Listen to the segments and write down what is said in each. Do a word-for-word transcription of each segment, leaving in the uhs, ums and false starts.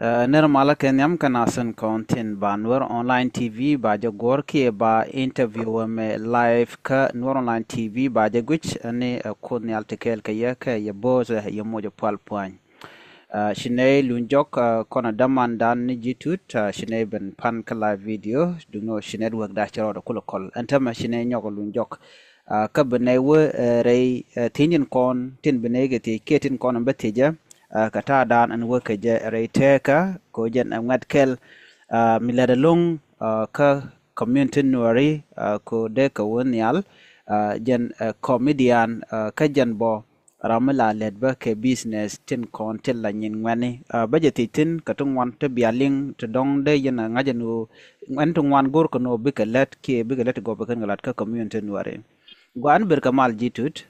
Ɛ, nɛr malä kɛ nhiam kä nasin kɔn tin ba Nuɛr Online T V ba jɛ guɔ̱r kiɛ ba interview ɛmɛ live kä Nuɛr Online T V ba jɛ guic, ɛni, ɛ, Kuoth Nhial ti kɛɛl kɛ yɛ kɛ yɛ bo̱o̱th, ɛ, yɛ moc ɛ pual puany. Ɛ, ci nɛy luny jɔk, ɛ, kɔn ɛ dämandan ni ji̱ tut, ɛ, ci nɛy ben pan kä live video, duŋni ci network da cɛ rɔɔdɛ kulɛ kɔl. Ɛn tämɛ ci nɛy nyɔk ɛ luny jɔk. Ɛ, kä bi nɛy wä, ɛ, rɛy, ɛ, thiecin kɔn tin bi nɛy kɛ thiec kiɛ tin kɔn bä thiecä, ɛ, kɛ ta̱a̱dan ɛn wä kɛ jɛ rɛy tëëkä kɛ jɛn ɛ ŋuɛ̈t kɛl, ɛ, mi lät ɛlɔ̱ŋ, ɛ, kä community Nuääri, ɛ, kɛ dee kɛ wä nhial, ɛ, jɛn, ɛ, comedian, ɛ, kä jɛn bɔ ram mi la lät bä kɛ business tin kɔn tin la nyin ŋuɛ̈tni. Ɛ, bä jɛ thiec thi̱n kɛ ti ŋuan ti bia liŋ ti dɔ̱ŋ dee yɛn ɛ ŋa̱c ɛn ɣöö ɛn ti ŋuan go̱rkɛ ni ɣöö bikɛ lät kiɛ bikɛ lät ti gɔw bikɛn kɛ lat kä community Nuääri. Gua ɛn ber kɛ mal ji̱ tut.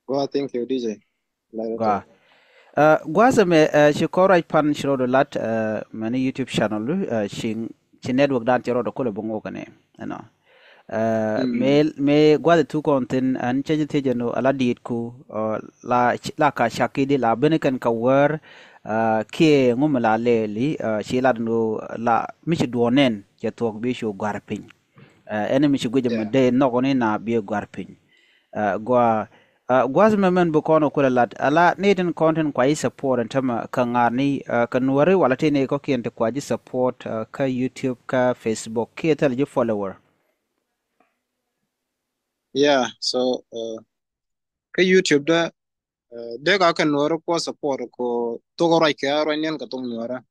Gua, thank you, D J. Gua. Ɛ, gua̱a̱th ɛmɛ, ɛ, ci kɔn ruac pan ci rɔɔdɛ lat, ɛ, mɛni YouTube channel, ɛ, ci, ci network dan ci rɔɔdɛ kulɛ bi ŋok ɛnɛ, you know. Ɛ, mëë, mëë gua̱a̱th ɛ thuk kɔn thi̱n ɛn cä ji̱ thiec ɛn ɣöö ala diitku, ɛ, la, la ka cak i̱di la ben kɛn ka wäär, ɛ, kiɛ ŋu mi la lɛɛli, ɛ, ci lat ɛn ɣöö la mi ci duɔ̱ɔ̱r nɛn cɛ thuɔ̱k bi cu gua̱r piny. Ɛ, ɛn mi ci guic ɛmɛ dee nhɔk ni na bi gua̱r piny. Ɛ, gua, ɛ, gua̱th mɛ mɛn bi kɔn kulɛ lat ala ni tin kɔn tin kua i̱ support ɛn tämɛ kä ŋa̱r ni, ɛ, kä Nuääri wala tin ni kɔ̱kiɛn ti kua ji̱ support, ɛ, kä YouTube kä Facebook kiɛ thil ji̱ follower. Yeah, so, ɛ, kä YouTube dä, ɛ, dee ka kɛ Nuääri kua support kɛ thok ruac kɛ ruac niɛn kɛ thok Nuääri.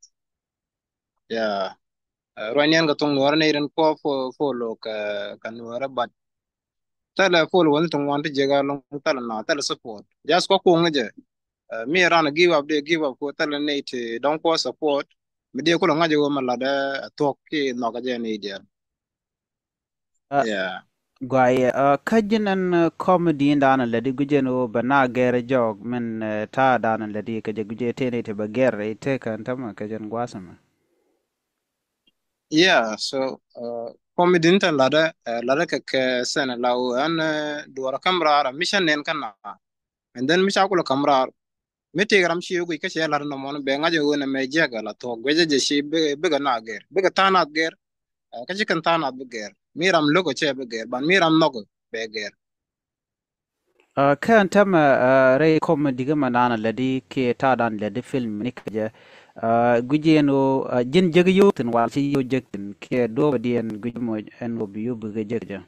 Yeah. Ɛ, ruac niɛn kɛ thok Nuääri ni rin kua fo-, follow kɛ, kɛ Nuääri, but thilɛ follow wä ni ti ŋuan ti jiäk ɛlɔ̱ŋ, thilɛ na, thilɛ support. Just kua kuɔŋ ni jɛ. Ɛ, mi ran give up dee give up kua thilɛ ni ti dɔ̱ŋ kua support. Mi dee kulɛ ŋa̱c wä mi lat ɛ thuɔ̱k ki nhɔk jɛ ni diɛl. Ɛ, yeah. Guay, ɛ, kä ji̱n ɛn, ɛ, comedy in dan ɛ lätdi guic ɛn ɣöö bɛ na gɛr jɔk min, ɛ, ta̱a̱ dan ɛ lätdi kɛ jɛ guic ɛ tëë ni ti bɛ gɛr ɛ tëë kɛn tämɛ kɛ jɛn gua̱a̱th ɛmɛ. Yeah, so, ɛ, comedy in tɛn latdä, ɛ, latdä kɛ, kɛ sɛn la ɣöö ɛn, ɛ, duɔrɛ käm raar ɛ mi cä nɛn kä na. And then mi ca kulɛ käm raar. Mi tëëk ram ci yo̱ guic kä cɛ la̱t nɔmɔni bɛ ŋa̱c ɛ ɣöö nɛmɛ jiäk ɛ la thuɔ̱k guecä jɛ ci bi, bikɛ na gɛr. Bikɛ tha̱a̱ŋ nath gɛr. Ɛ, kä ci kɛn tha̱a̱ŋ nath bi gɛr. Mi ram lo̱k ɛ cɛ bi gɛr. Ban mi ram nhɔk ɛ bɛ gɛr. Ɛ, kä ɛn tämɛ, ɛ, rɛy comedy kä mɛ naan ɛ lätdi kiɛ ta̱a̱ dan lätdi film ni kɛ jɛ. Ɛ, guic ɛn ɣöö, ɛ, ji̱n jek yio̱w thi̱n wal ci yio̱w jek thi̱n kiɛ duɔ̱ɔ̱p ɛ diɛn guic mɔ ɛn ɣöö bi yio̱w bikɛ jek jɛ.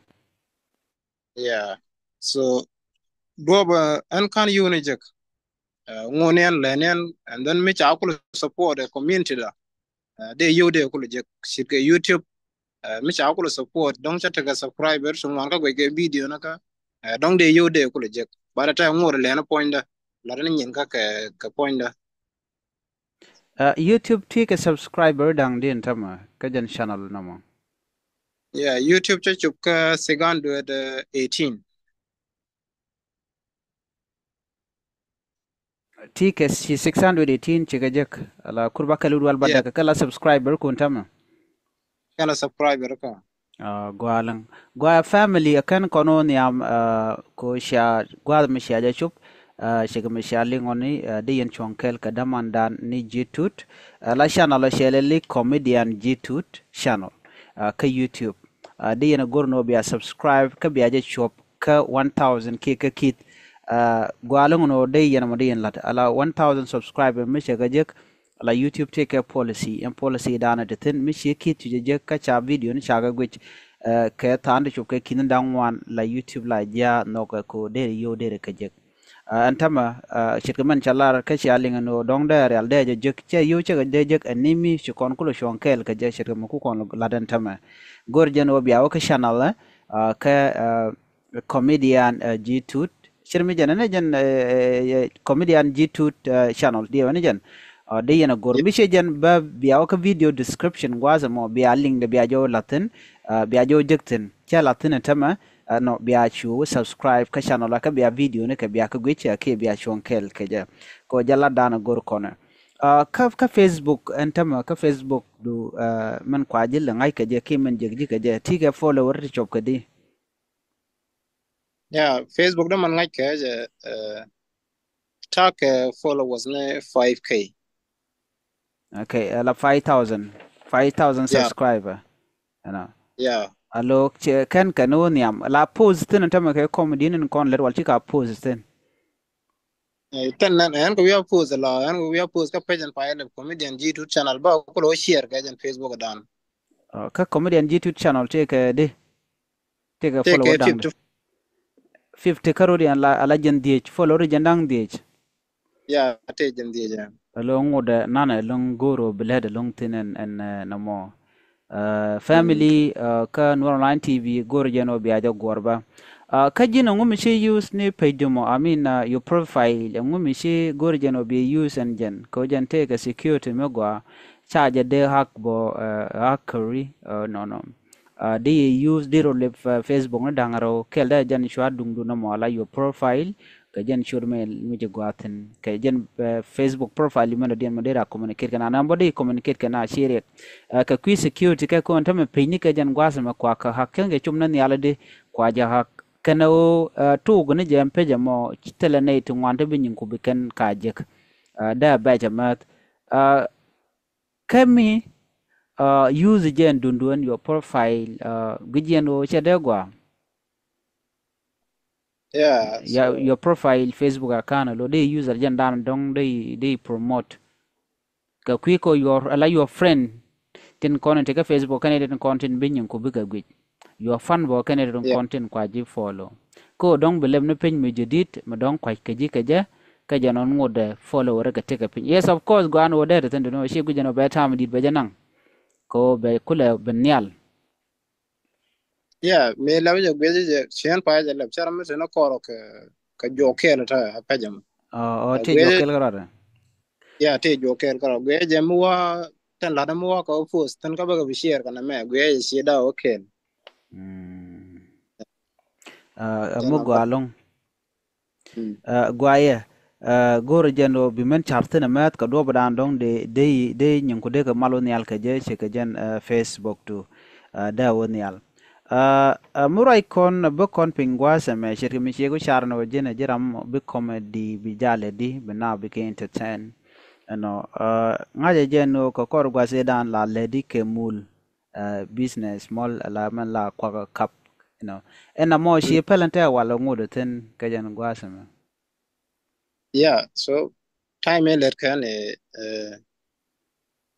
Yeah. So, duɔ̱ɔ̱p, ɛ, ɛn ka̱n yio̱w ni jek. Ɛ, ŋun ɛn lɛ ni ɛn, and then mi ca kulɛ support ɛ community da. Ɛ, dee yio̱w dee kulɛ jek. Cit kɛ YouTube, ɛ, mi ca kulɛ support, dɔ̱ŋ ca tekɛ subscriber, ti ŋuan kä guɛc kɛ video ni kä. Ɛ, dɔ̱ŋ dee yio̱w dee kulɛ jek. But ɛ tɛ ŋuɔt lɛ ni puɔ̱nydä. Lat ni nyin kä kɛ, kɛ puɔ̱nydä. Ɛ, YouTube ti kɛ subscriber da̱ŋ diɛn tämɛ kä jɛn channel nɔmɔ. Yeah, YouTube cä cop kä six hundred eighteen. Ti kɛ ci six hundred eighteen ci kɛ jek. Ala kur ba kɛ lut wal ba dek kɛ la subscriber kun tämɛ. Kɛ la subscriber kä. Ɛ, gua̱a̱ liŋ. Gua̱a̱ family ɛ kɛn kɔn wä nhiam, ɛ, ko cia gua̱a̱th mi cia jɛ cop, ɛ, cikɛ mi cia liŋ ɔni, ɛ, di yɛn cuɔ̱ŋ kɛl kɛ dämandan ni ji̱ tut. Ɛ, la channel ɔ cɛ lɛ li comedian ji̱ tut channel, ɛ, kä YouTube. Ɛ, di yɛn go̱r ni wä bia subscribe kä bia jɛ cuɔp kä one thousand kiɛ kä kith. Ɛ, gua̱a̱ liŋ ni wä di yɛn mɔ di yɛn lat. Ala one thousand subscriber mi cɛ kɛ jek, la YouTube tëë kɛ policy, ɛn policy danɛ ti thi̱n mi ci ki̱th cu jɛ jek kä ca video ni ca kɛ guic, ɛ, kɛ tha̱a̱n ti cop kɛ ki̱n da̱ŋ ŋuan la YouTube la jiaa nhɔk kɛ ko deri yio̱w deri kɛ jek. Ɛ, ɛn tämɛ, ɛ, ce̱tkɛ mɛn ca lar kä cia liŋ ɛn ɣöö dɔ̱ŋ dee rial dee jɛ jek, cɛ yio̱w cɛ kɛ dee jek ɛn ni mi ci kɔn kulɛ cuɔ̱ŋ kɛɛl kɛ jɛ ce̱tkɛ mɛ ku kɔn lat ɛn tämɛ. Go̱r jɛn ɣöö bia wä kä channel, ɛ, kä, ɛ, comedian, ɛ, ji̱ tut. Cir mi jɛn ɛn jɛn, ɛ, ɛ, comedian ji̱ tut, ɛ, channel diɛ wä ni jɛn. Ɛ, di yɛn a go̱r mi ci jɛn bä bia wä kä video description gua̱a̱th ɛmɔ bia link de bia jɛ wä la̱thi̱n, ɛ, bia jɛ wä jek thi̱n. Cɛ la̱thi̱n ɛ tämɛ, ɛ, nɔ bia cu wä subscribe kä channel kä bia video ni kɛ bia kä guic, ɛ, kiɛ bia cuɔ̱ŋ kɛɛl kɛ jɛ. Kɛ wä jɛ lat da̱a̱n a go̱r kɔnɛ. Ɛ, kä, kä Facebook ɛn tämɛ kä Facebook du, ɛ, mɛn kua ji̱ lɛ ŋa̱c kɛ jɛ kiɛ mɛn jek ji̱ kɛ jɛ ti kɛ follower ti cop kɛ di. Yeah, Facebook dä man ŋa̱c kɛ jɛ, ɛ, tak kɛ followers ni five K. Okay, ala five thousand, five thousand subscriber. Ɛnɔ. Yeah. Alo cɛ kɛn kɛn wä nhiam la post thin tämɛ kɛ comedy ni kɔn lɛt wal ci ka post thin. Tɛn nɛn ɛn kɛ wi̱i̱ a post la ɛn kɛ wi̱i̱ a post kä page ɛn payɛ lɛ comedian G two channel ba kulo share kɛ jɛn Facebook dan. Kä comedian G two channel tëë kɛ di tëë kɛ follow daŋ di. Fifty kä rot yɛn la ala jɛn dhiec follow ri jɛn daŋ dhiec. Ya tëë jɛn dhiec. Alo ŋut ɛ nanɛ loŋ go̱o̱r ɔ bi lɛt ɛ loŋ thin ɛn ɛn nɔmɔ. Family kä Nuer Online T V go̱o̱r jɛn ɔ bia jɛ guɔ̱r ba. Kä ji̱n ɛŋu mi ci use ni page di mɔ, I mean your profile ɛŋu mi ci go̱o̱r jɛn ɔ bi use ɛn jɛn kɛ jɛn tëë kɛ security mi gɔaa. Ca jɛ dee hack bɔ hackeri nɔnɔ. Di yɛ use di rɔ lip Facebook ni da̱ŋ rɛw kɛl dee jɛn cua duŋdu nɔmɔ ala your profile. Kɛ jɛn ciöt mɛ mi ci gua̱a̱th thi̱n kɛ jɛn Facebook profile mɛn dɔ̱diɛn mɛ dee ra communicate kɛ na nɛn bä dee communicate kɛ na ci riɛk. Kɛ kui̱ security kɛ kɔn tämɛ piny ni kɛ jɛn gua̱a̱th mɛ kua kɛ hack kɛn kɛ cum ni nhial di kua jɛ hack kɛn ɣöö tuk ni jɛ page ɛmɔ thilɛ nɛy ti ŋuan ti bi nyiŋ ku bi kɛn ka jek. Dee a bɛc ɛmɛth. Kä mi use jɛn dunduɔn your profile guic jɛn ɣöö cɛ dee gua. Yeah, ya so your profile Facebook account lo dee user jɛn dan dɔŋ dee dee promote. Kɛ kui̱ ko your ala your friend tin kɔn in ti kä Facebook kɛn in tin kɔn tin bi nyin ku bi kɛ guic. Your fan bɔ kɛn in tin kɔn tin kua ji̱ follow. Ko dɔŋ bi lɛp ni piny mi jadid mi dɔŋ kuac kɛ ji̱ kɛ jɛ kɛ jɛ nɔn ŋot dɛ follow rɛ kɛ tekɛ piny. Yes, of course, guan wä dee ti thin duni wä ci guic jɛn wä bɛ tam dit bɛ jɛ naŋ. Ko bɛ kulɛ bi nhial. Yeah, mi lɛp jɛ guic jɛ ciɛn pa jɛ lɛp cɛ ram mi tin kɔrɔ kɛ kɛ juɔk kɛɛl ta a pɛjɛ mɔ. Ɔ ɔ ti juɔk kɛɛl kɛ rɔdɛ. Yeah, ti juɔk kɛɛl kɛ rɔdɛ guic jɛ mi wa tɛn lat mi wa kɛ post tɛn kä bä kɛ bi share kɛ nɛ mɛ guic jɛ ci da wä kɛɛl. Ɛ mi gɔaa loŋ. Guayɛ go̱o̱rä jɛn ɣöö bi mɛn ca̱r thi̱n ɛmɛth kɛ duɔ̱ɔ̱p dan dɔ̱ŋ dee dee nyiŋ ku dee kɛ mal wä nhial kɛ jɛ cɛ kɛ jɛn Facebook tu. Dee wä nhial. Mi ruac kɔn bi kɔn piny gua̱a̱th ɛmɛ ce̱tkɛ mi ciek wä car ni wä ji̱n ɛ ji̱ ram bi comedy bi jalɛ di bi na bi kɛ entertain. Ɛnɔ ŋa̱cɛ jɛn ɣöö kɛ kɔr gua̱a̱th ëë dan la lɛ di kɛ mul. Business mɔl ala mɛn la kuak kap. Ɛn amɔ ci pɛl ɛn tɛ wal ŋut thi̱n kɛ jɛn gua̱a̱th ɛmɛ. Yeah, so time in lɛt kɛn ɛ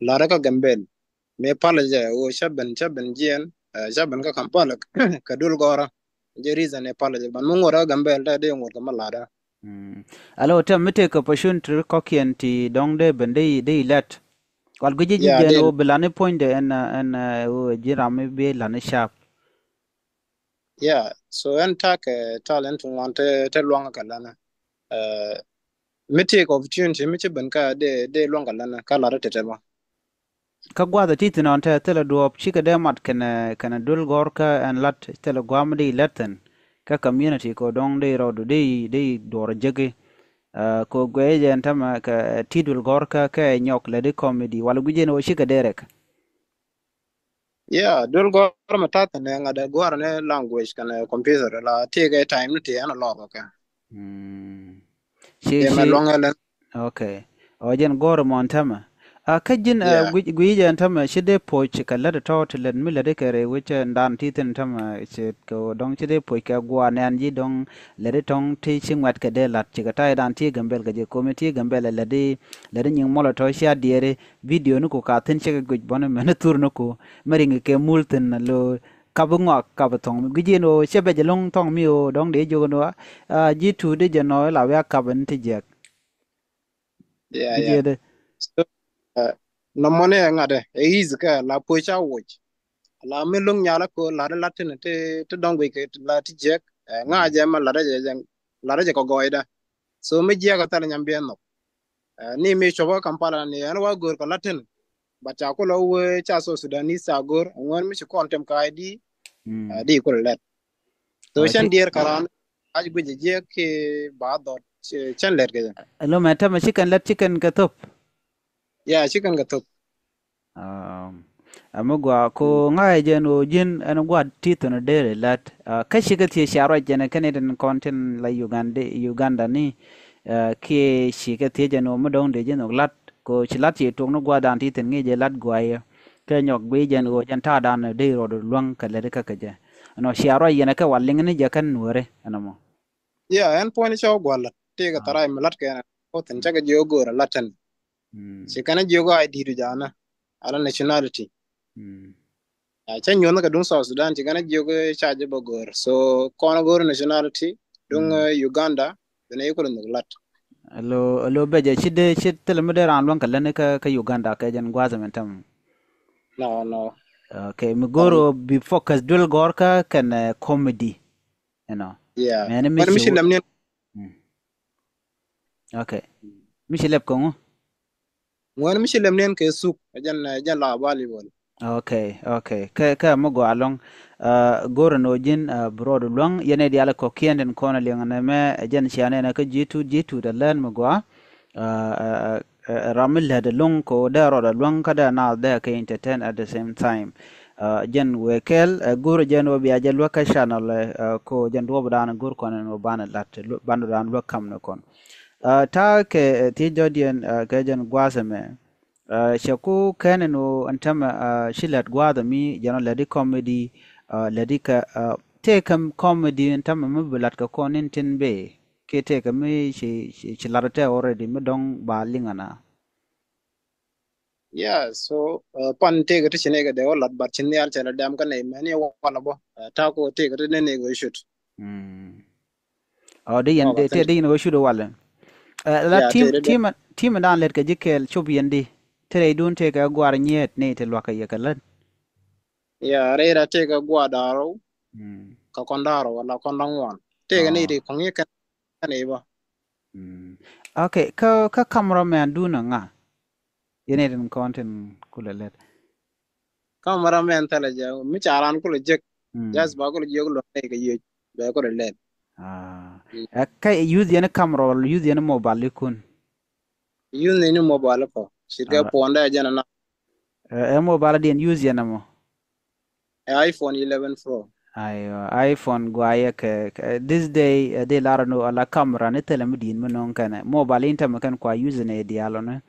larɛ kä Gambel mi palɛ jɛ wä cä ben cä ben jiɛn cä ben kä Kampala kɛ dul gɔrä. Jɛ reason ɛ palɛ jɛ ban mi ŋut kä Gambel dɛ dee ŋut kɛ ma ladä. Alo tɛm mi tëëk opportunity kɔkiɛn ti dɔ̱ŋ dee ben dee dee lɛt. Wal guic ji̱ ji̱ jɛn ɣöö bi lani puɔ̱nydɛ ɛn ɛn ɣöö ji̱ ram mi bi lani cap. Yeah, so ɛn takɛ talent ŋuan te te luaŋ kɛ lana. Mi tëëk opportunity mi ci ben ka dee dee luaŋ kɛ lana ka lat te te bä. Kä gua̱th ɛ ti thin ɔn te thilɛ duɔ̱ɔ̱p cikɛ dee mat kɛnɛ kɛnɛ duel gɔ̱r kä ɛn lat thilɛ gua̱a̱m di lɛt thin. Kä community kɛ dɔ̱ŋ di rɔɔdu di di duɔr jeki. Kɛ guɛ jɛ ɛn tämɛ kɛ ti duel gɔ̱r kä kɛ nyɔk lɛ di comedy wala gui̱c ɛn ɣöö cikɛ dee rɛk. Yeah, duel gɔ̱r mɛ ta̱th nɛ ŋa̱t ɛ gua̱r ni language kɛnɛ computer la ti kɛ time ni ti ɛn lɔk kɛ. Ci ci luɔŋɛ lɛ. Okay. Ɔ jɛn gɔ̱r mɔn tämɛ. A kä ji̱n guic jɛ ɛn tämɛ ci dee poc kɛ lät tɔ̱ ti lät mi lät kɛ rɛy wecɛ ndan ti thin tämɛ ci kɛ dɔ̱ŋ ci dee poc kɛ gua̱a̱r nɛn ji̱ dɔ̱ŋ lät tɔ̱ŋ ti ci ŋuɛt kɛ dee la̱t ci kɛ ta̱ydan ti Gambel kɛ jɛ komi ti Gambel lät lät nyiŋ mɔlɔ tɔ̱ ci a diɛɛri. Video ni ku ka thin cɛ kɛ guic bɔni mɛn thur ni ku mɛ riŋ kɛ mul thin lo kap ŋɔak kap thɔŋ mi guic in o cɛ bɛ jɛ loŋ thɔŋ mi o dɔŋ dee jok ni wa. Ji̱ tu dee jɛ nɔ la wia kap ni ti jiɛk. Yeah, yeah. So nɔmɔ ni ɛ ŋa̱t ɛ is kɛ la puɔc ca woc. La mi loŋ nyal ko la di la tin ti dɔŋ guic kɛ la ti jiɛk. Ŋa jɛ ma la di jɛ la di jɛ kɛ gɔɔydä. So mi jiɛk a thal nyam biɛ nhɔk. Ni mi cuɔpä Kampala ni ɛn wa go̱o̱r kɛ latin. But ca kulɔ wee ca South Sudanese ca go̱o̱r ŋuɛn mi ci kɔn tem ka I D. Di kulɔ lɛt. So cɛn diɛɛr kɛ ran a ci guic jiɛk ki ba dhɔt cɛn lɛt kɛ jɛ. Ɛlo mɛ tämɛ ci kɛn lɛt ci kɛn kɛ thop. Yeah, ci kɛn kɛ thop. Ɛ mi gua ko ŋa̱cɛ jɛn ɣöö ji̱n ɛn gua̱t ti thon dee ri la̱t. Kä cikɛ thiec cia ruac jɛn kɛn itin kɔn tin la Uganda ni. Kiɛ cikɛ thiec jɛn ɣöö mi dɔ̱ŋ dee ji̱n nhök la̱t. Ko ci lat ci tuɔk ni gua̱a̱th dan ti thin ŋi̱i̱c jɛ lat gua̱a̱yɛ. Kɛ nyɔk gui̱i̱c jɛn ɣöö jɛn ta̱a̱ dan dee rɔɔd luäŋ kɛ lät kä kɛ jɛ. Ɛnɔ cia ruac yɛn ɛ kɛ wal liŋ ni jɛ kɛn nuɔ̱ɔ̱ri ɛnɔ mɔ. Yeah, ɛn puɔ̱ny cɛ wä gua̱l lat. Tëëkɛ tharac mi lat kɛn ɛ. Ko thin cakɛ jiök go̱o̱r ɛ lat tɛn. Ci kɛn ɛ jiök I D du ja̱a̱nä. Ala nationality. Ya, cä nyuɔ̱n kɛ duŋ South Sudan, ci kɛn a jiök ca jɛ bä go̱o̱r. So kɔn a go̱o̱r nationality duŋ Uganda, ben a yi kulɛ nhök lat. Alo, alo bɛ jɛ ci dee ci thilɛ mi dee raan luäŋ kɛ län kä, kä Uganda kɛ jɛn gua̱a̱th mɛn täm. No, no. Okay, mi go̱o̱r ɔ bi focus duel gɔ̱r kä kɛn comedy. You know. Yeah. Mɛn mi ci lɛm ni. Okay. Mi ci lɛp kɛ ŋu? Ŋuɛn mi ci lɛm niɛn kɛ thuk, ɛ jɛn, ɛ jɛn la volleyball. Okay, okay. Kɛ, kɛ mi gɔaa ɛlɔ̱ŋ, go̱rɛ ni ɣöö ji̱n bi rɔɔdu luäŋ, yɛn ɛ diaal kɔ̱kiɛn tin kɔn ɛ liɛŋɛ nɛmɛ, ɛ jɛn cia nɛn ɛ kä ji̱ tuut, ji̱ tuut ɛ lɛn mi gɔaa. Ram mi lät ɛlɔ̱ŋ kɛ ɣöö dee rɔɔdɛ luäŋ kä dee naath dee kɛ entertain at the same time. Jɛn wëë kɛl, go̱rɛ jɛn ɣöö bia jɛ luäk kä channel, kɛ ɣöö jɛn duɔ̱ɔ̱pdan go̱r kɔn ɛn ɣöö banɛ lat, banɛ raan luäk ka̱m ni kɔn. Ta̱a̱ kɛ thiec dɔ̱diɛn kɛ jɛn gua̱a̱th ɛmɛ. Cɛ ku kɛn ɛn ɣöö ɛn täämɛ ci lät gua̱a̱th ɛmi jɛn ɔ lät i̱ comedy, lät i̱ kɛ tëëkɛ comedy ɛn täämɛ mi bi la̱t kɛ kɔn in tin bëë kiɛ tëëkɛ mi ci, ci, ci la̱t tɛ already mi dɔ̱ŋ ba liŋ ɛna. Yeah, so pan tëëkɛ ti ci nɛy kɛ dee wä la̱t, but ci nhial cɛ lɛ dɛm kä nɛy mɛn i̱ wä wal ɛ bä. Ta̱a̱ ku tëëkɛ ti nɛy nɛy kɛ wä cut. Ɔ di yɛn, di yɛn wä cut walɛ. La tim, tim, tim dan lät kɛ ji̱ kɛɛl cop yɛn di. Ti rɛydun tëëkɛ gua̱a̱r nyiet ni ti luakä yɛ kɛ lät. Ya, rɛy ra tëëkɛ gua̱a̱r da̱rɔw. Kä kɔn da̱rɔw wala kɔn da̱ŋ wan. Tëëkɛ ni ti kɔŋ yɛ kɛn kɛn i̱ bä. Okay, kä, kä cameraman dun ŋa? Yɛn itin kɔn tin kulɛ lɛt. Cameraman thilɛ jɛ, mi ca ran kulɛ jek. Just ba kulɛ jek lɔ nɛy kɛ yiec bɛ kulɛ lɛt. Kä use yɛn camera wala use yɛn mobile ikun? Use ni mobile kɔ. Cirkɛ puɔndɛ jɛn na. Ɛ mobile diɛn use yɛn mɔ? Ɛ iPhone eleven Pro. Aiwa, iPhone guayɛ kɛ, kɛ this day, ɛ di lar ni ala camera ni thilɛ mi di̱i̱t mi no̱o̱ŋ kɛnɛ. Mobile in tämɛ kɛn kua use ni diaal ɔni.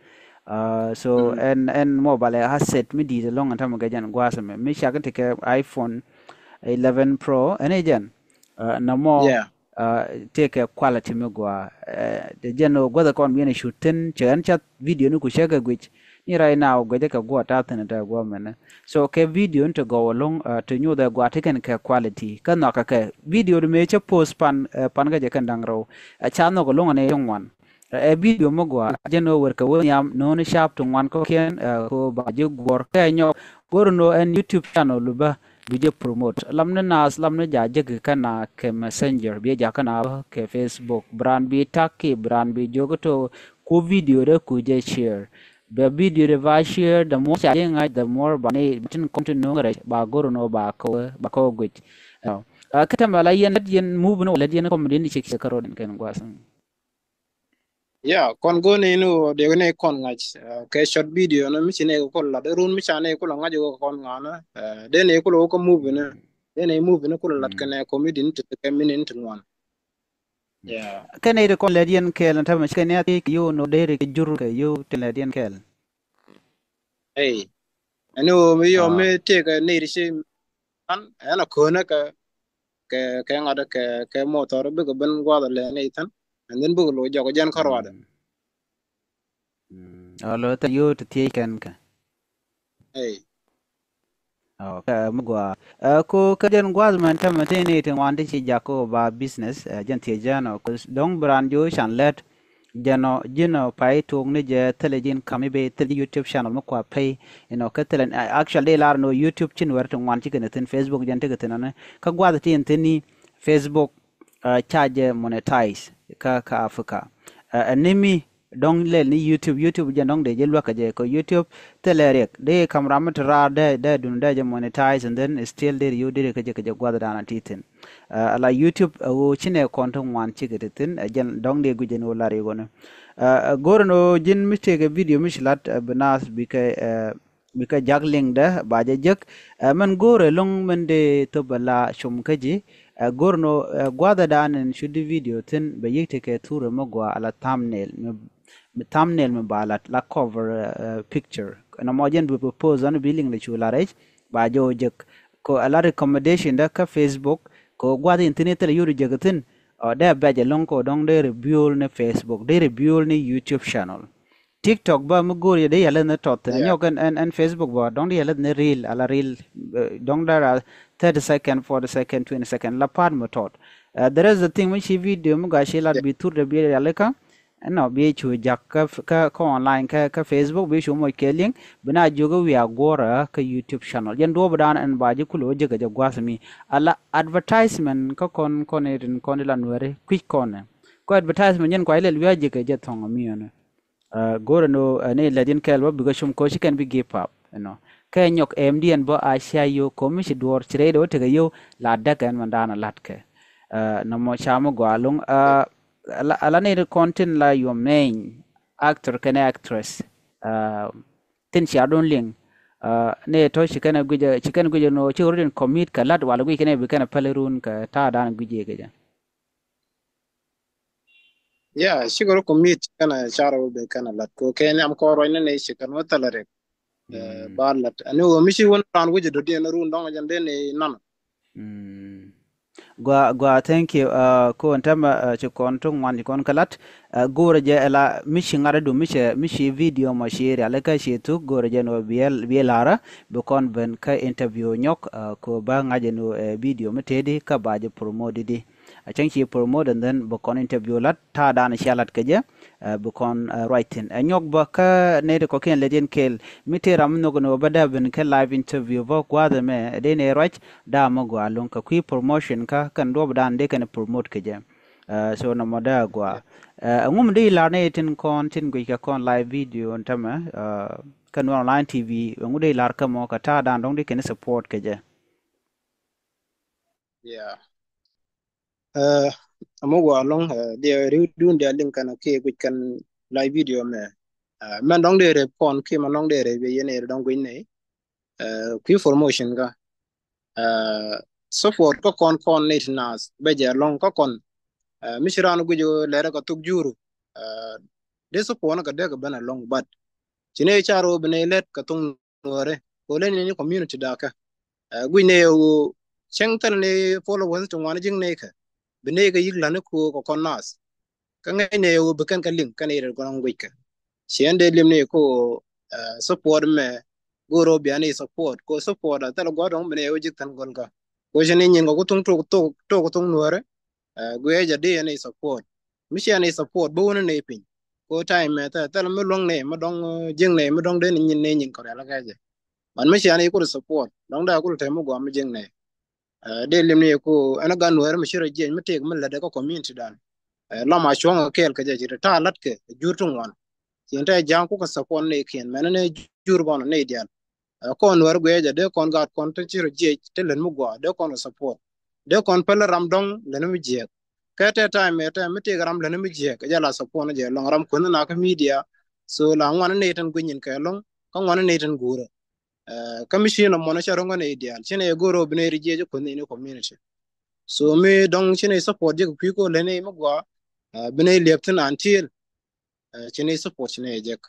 So ɛn, ɛn mobile ɛ asset mi di̱i̱t ɛlɔ̱ŋ ɛn tämɛ kɛ jɛn gua̱a̱th ɛmɛ. Mi cak ti kɛ iPhone eleven Pro ɛn ɛ jɛn. Nɔmɔ tëëkɛ quality mi gɔaa. Jɛn ɔ guäthɛ kɔn biɛn ɛ cut thi̱n cɛ ɛn cath video ni ku cɛ kɛ guic. Ni right now guecä kɛ guɔ ta̱a̱ thi̱n tɛ guɔ mɛnɛ. So kɛ video ni ti gɔw ɛlɔ̱ŋ ti nyuuth ɛ gɔaa ti kɛn kɛ quality. Kä nhɔakä kɛ video di mëë cä post pan, pan kä jɛ kɛn da̱ŋ rɛw. Ca nhɔk ɛlɔ̱ŋ ni ti ŋuan. Ɛ video mi gɔaa jɛn ɣöö wer kɛ wä nhiam no̱o̱ni ca̱a̱p ti ŋuan kɔ̱kiɛn kɛ ɣöö ba ji̱ guɔ̱r kɛ nyɔk go̱r ni ɣöö ɛn YouTube channel bä bi jɛ promote. Lam ni naath lam ni ja̱ jek kä na kɛ Messenger bi jɛ ja̱ kä na bä kɛ Facebook. Bi raan bi ta̱k ki bi raan bi jiök ito ku video dee ku jɛ share. Bɛ video dee ba share, the more ca jɛ ŋa̱c the more ba ni tin kɔn ti no̱o̱ŋ rɛc ba go̱r ni ɣöö ba kɛ wä, ba kɛ wä guic. Kä tämɛ la yɛn lät yɛn movie ni wä lät yɛn comedy ni cik cik kä road in kɛn gua̱a̱th. Yeah, kɔn go̱o̱r ni ni wä dee ni kɔn ŋa̱c kɛ short video ni mi ci ni kɛ kulɛ lat run mi ca ni kulɛ ŋa̱c wä kɔn ŋa̱n ni dee ni kulɛ wä kä movie ni dee ni movie ni kulɛ lat kɛnɛ comedy ni ti kɛ mini ni ti ŋuan. Yeah. Kɛn ni ti kɔn lɛt yɛn kɛɛl ni tämɛ ci kɛn ni a ti kɛ yo̱o̱ ni dee ri kɛ jur kɛ yo̱o̱ ti lɛt yɛn kɛɛl. Ey, ɛn ni wä mi yɔ mi ti kɛ ni ri ci an ɛn a ko̱n kɛ kɛ, kɛ ŋa̱t kɛ, kɛ motor bikɛ ben gua̱th lɛ ni thin. And then bikɛ lo jɔk jɛn kä ruadɛ. Alo thil yo̱o̱ ti thiec kɛn kɛ. Ey. Okay, mi gɔaa. Ko kä jɛn gua̱th mɛn tämɛ ti ni ti ŋuan ti ci jak ko ba business jɛn thiec jɛn ɔ dɔ̱ŋ bi raan ji̱ can lɛt. Jɛn ɔ ji̱n ɔ pay tuɔk ni jɛ thilɛ ji̱n kam i̱ ben thilɛ ji̱ YouTube channel mi kua pay. You know, kä thilɛ actually di lar ni ɔ YouTube cin wɛr ti ŋuan ci kɛn thin, Facebook jɛn ti kɛ thin ɔni. Kä gua̱th ti in thin ni Facebook ca jɛ monetize kä, kä Africa. Ɛ ni mi dɔ̱ŋ lɛl ni YouTube, YouTube jɛn dɔ̱ŋ dee jɛ luäk kɛ jɛ kɛ YouTube thilɛ riɛk dee kam ram mi ti raar dee, dee dun dee jɛ monetize and then still dee ri yo̱o̱ dee ri kä jɛ, kä jɛ gua̱th dan a ti thin. Ala YouTube ɛ ɣöö ci nɛ kɔn ti ŋuan cikɛ ti thi̱n ɛ jɛn dɔ̱ŋ dee guic ɛn ɣöö lar i̱ ɣöö ni. Go̱o̱r ɛn ɣöö ji̱n mi tëëkɛ video mi ci la̱t bi naath bikɛ, bikɛ jak liŋdɛ ba jɛ jek. Mɛn go̱o̱r ɛlɔ̱ŋ mɛn dee thop ala com kä ji̱. Go̱o̱r ɛn ɣöö gua̱thɛ dan in cudi video thi̱n bɛ yi̱k tekɛ thurɛ mi gɔaa ala thumbnail mi thumbnail mi ba lat la cover picture. Nɔmɔ jɛn bi propose ɔn bi link ni cu la rɛc ba jɛ wä jek. Ko a la recommendation dä kä Facebook ko guath in thin i thil yuri jek thin. Ɔ dee bɛc ɛlɔŋ ko dɔŋ dee rebuild ni Facebook, dee rebuild ni YouTube channel. TikTok ba mi go̱o̱r yɛ dee yɛ leth ni tɔth thin. Yeah. Nyɔk ɛn, ɛn, ɛn Facebook ba dɔŋ dee yɛ leth ni reel, ala reel, eh, dɔŋ dee ra thirty second, forty second, twenty second, la part mi tɔt. Eh, the rest of the thing mi ci video mi ga ci lat bi thur de bi yɛ likä. Ɛnɔ bi cu jak kä, kä, kä online kä, kä Facebook bi cu moc kɛ link bi na jiök i̱ wiaa guɔ̱rä kä YouTube channel. Jɛn duɔ̱ɔ̱p dan ɛn ba ji̱ kulɛ wä jek kɛ jɛ gua̱th mi. Ala advertisement kä kɔn, kɔn i̱ rin kɔn i̱ la nuɛri kui̱c kɔn ɛ. Kä advertisement jɛn kua ilɛl wiaa jek kɛ jɛ thɔŋ mi ɛn. Go̱rɛ ni ɣöö ɛn i̱ lɛt in kɛɛl bä bikɛ cum koci kɛn bi give up, you know. Kɛ nyɔk ɛmdiɛn bä a cia yio̱w komi ci duɔ̱ɔ̱r ci rɛydɛ wä tekɛ yio̱w la däk ɛn mɛn da̱a̱n a la̱tkɛ. Nɔmɔ ca mi gɔaa ɛlɔ̱ŋ. Ala, ala ni ri kɔn tin la yuɔm nɛɛny, actor kɛnɛ actress, tin cia duɔ̱n liŋ. Ni tɔ̱ ci kɛn guic, ci kɛn guic ni ɣöö ci ɣöö rut in commit kɛ la̱t wala guic kɛn bi kɛn päl run kɛ ta̱a̱ da̱a̱n guic yɛ kɛ jɛ. Yeah, cikɛ rɔ commit kɛnɛ carɛ wä ben kɛnɛ lat ko kɛ nhiam kɔn ruacni ni ci kɛn wä thilɛ rek. Ba lat ani wä mi ci wä ni raan wi̱cɛ dɔ̱diɛn run dɔ̱ŋ jɛn den ni nɔnɔ. Gua, gua, thank you. Ko ɛn tämɛ ci kɔn tuŋ ŋuan ci kɔn kɛ lat. Go̱rɛ jɛ ɛla mi ci ŋa̱t adu mi cɛ, mi ci video mɔ ci rialikä ci thuk go̱rɛ jɛ ni wä biɛ, biɛ larä bi kɔn ben kä interview nyɔk. Ko ba ŋa̱c jɛ ni wä video mi tëëdi kä ba jɛ promote di. A cäŋ ci promote and then bi kɔn interview lat ta̱a̱ da̱a̱n cia lat kɛ jɛ. Bi kɔn ruac thi̱n ɛ nyɔk bä kä nɛy ti kɔ̱kiɛn lɛt yɛn kɛɛl mi tëë ram mi nhök ni wä bä dee ben kɛ live interview bä gua̱a̱th ɛmɛ dee nɛy ruac da̱a̱ mi gɔaa lo̱ŋ kɛ kui̱ promotion kä kɛn duɔ̱p da̱a̱n dee kɛn promote kɛ jɛ. So nɔmɔ dee a gɔaa. Ɛŋu mi dee i̱ la̱r nɛy tin kɔn tin guic kɛ kɔn live video ɛn tämɛ kä Nuɛr online T V ɛŋu dee i̱ la̱r kä mɔ kɛ ta̱a̱ da̱a̱n dɔ̱ŋ dee kɛn support kɛ jɛ. Yeah. Ɛ muk wa lɔŋ diɛ riw dun diɛ liŋ kɛn kiɛ guic kɛn live video mɛ. Mɛn dɔŋ dee rep kɔn kiɛ mɛn dɔŋ dee rep yɛ yɛn ɛ dɔŋ guic nɛy. Kui̱ promotion ka support kä kɔn kɔn nɛy ti naath bɛ jɛ lɔŋ kä kɔn. Mi ci raan guic lɛrɛ kɛ thuk jur. Dee support ni kɛ dee kɛ ben alɔŋ but ci nɛy car wä bi nɛy lɛt kɛ thuk Nuäärɛ kɛ ɣöö leny ni community dakä. Guic nɛy ɛ ɣöö cäŋ thilɛ ni followers ti ŋuan ji̱ŋ nɛy kɛ bi nɛy kɛ yi̱k la̱t ni kɛ ɣöö kɛ kɔn naath. Kä ŋäc nɛy ɛ ɣöö bi kɛn kɛ liŋ kɛn nɛy rɛl gɔ̱rɔ̱ŋ guic kɛ ci ɛn dee li̱m ni kɛ ɣöö support mɛ go̱o̱r ɣöö bia ni support kɛ ɣöö support a thilɛ gua̱a̱r dɔ̱ŋ bi nɛy ɛ ɣöö ji̱k thän gɔ̱lkä kɛ ɣöö ci ni nyin kɛ ku thuŋ tok tok tok ku thuŋ Nuäärɛ. Guic ɛ jɛ dee ɛn i̱ support mi ci ɛn i̱ support bä wun ɛn i̱ piny. Ko time mɛ thɛ thɛl mi luäŋ nɛ mi dɔŋ jiäŋ nɛ mi dɔŋ den nyin nɛ nyin kɔrial kɛ jɛ. Ban mi ci ɛn i̱ kul support dɔŋ dee kul tɛm mi guam mi jiäŋ nɛ. Dee lim ni ku ɛn a gan wɛr mi ci rɔ jiɛc mi tëëk mi lätdɛ kä community dan. Lam a cuɔ̱ŋ kɛ kɛɛl kɛ jɛ ci ta̱a̱ la̱tkɛ jur ti ŋuan. Ci ɛn tɛ ja̱a̱ŋ kukɛ support nɛ kiɛn mɛn nɛ jur bɔn nɛ diaal. Kɔn wɛr guiɛ jɛ dee kɔn gaat kɔn ti ci rɔ jiɛc ti lät mi gua̱a̱ dee kɔn support. Dee kɔn päl ram dɔŋ lät mi jiɛɛk. Kɛ tɛ time ɛ tɛ mi tëëk ram lät mi jiɛɛk jɛ la support ni jɛ lɔŋ ram kuänh na kä media. So la ŋuan ni tin guic nyin kɛ lɔŋ kä ŋuan ni tin guurä. Kä mi ci nɔ mɔn cɛ ro̱ŋ ni diaal ci ni go̱o̱r ɔ bi ni ri jiɛc kuänh ni community. So mi dɔŋ ci ni support jɛ kui̱ ko lät ni mi gua̱a̱. Bi ni liɛp thin until ci ni support ci ni jek.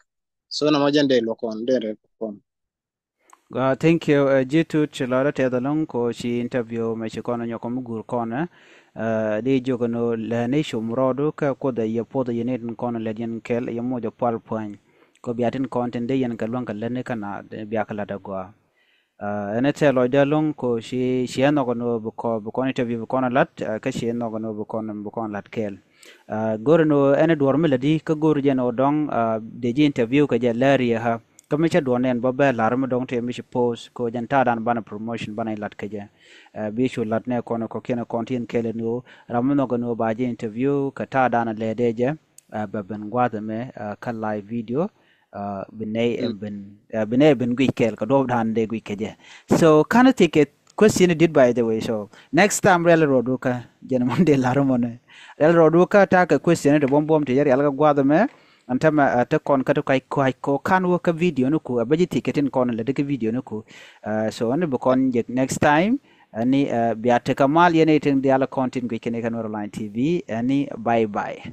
So na ma jɛn dee luɔk kɔn dee rɛ kɔn. Thank you. Ji̱ Tut ci lɔrä tɛth ɛlɔ̱ŋ ko ci interview mɛ ci kɔn nyɔk mi guur kɔn. Di jiök ɛn ɣöö lɛ ni cum rɔɔdu kɛ kuoth ɛ yɛ puɔth ɛ yɛ ni tin kɔn lɛ yɛn kɛl yɛ moc ɛ pual puany. Ko bia tin kɔn tin dee yɛn kɛ luäŋ kɛ lät ni kä na bia kɛ lat ɛ gɔaa. Ɛn ɛ tɛl lɔcdä lo̱ŋ ko ci ci ɛ nhɔk ɛn ɣöö bi kɔ bi kɔn interview bi kɔn ɛ la̱t kä ci ɛ nhɔk ɛn ɣöö bi kɔn bi kɔn la̱t kɛɛl. Go̱r ɛn ɣöö ɛn ɛ duɔ̱r mi lätdi kä go̱r jɛn ɣöö dɔ̱ŋ dee ji̱ interview kɛ jɛ lɛr yɛ ɣä kä mi cä duɔ̱r nɛn bä bɛ la̱r mi dɔ̱ŋ tëë mi ci post ko jɛn ta̱a̱ dan banɛ promotion banɛ la̱t kɛ jɛ. Bi cu la̱t nɛ kɔn kɔ̱kiɛn kɔn ti ɛn kɛɛl ɛn ɣöö ram mi nhɔk ɛn ɣöö ba ji̱ interview kɛ ta̱a̱ dan lɛ dee jɛ. Bɛ ben gua̱a̱th ɛmɛ kä live video. Bi nɛy ɛn ben bi nɛy ɛn ben guic kɛɛl kɛ duɔ̱p da̱a̱n dee guic kɛ jɛ. So ka̱n thiec kɛ question dit by the way. So next time riɛl ruɔdu kä jɛn mɔn dee la̱r mɔn riɛl ruɔdu kä ta̱a̱ kɛ question ti buɔ̱m buɔ̱m ti jɛ riɛl kɛ gua̱a̱th ɛmɛ. Ɛn tämɛ te kɔn kä ti kɔc kɔc ko ka̱n wä kä video ni ku ɛ bä ji̱ thiec kɛ tin kɔn lɛ ti kä video ni ku. So ɛn bi kɔn jek next time. Ɛn ni bia tekɛ mal yɛn i̱ tin diaal kɔn tin guic kɛn i̱ kɛ Nuɛr Online T V ɛn ni bye bye.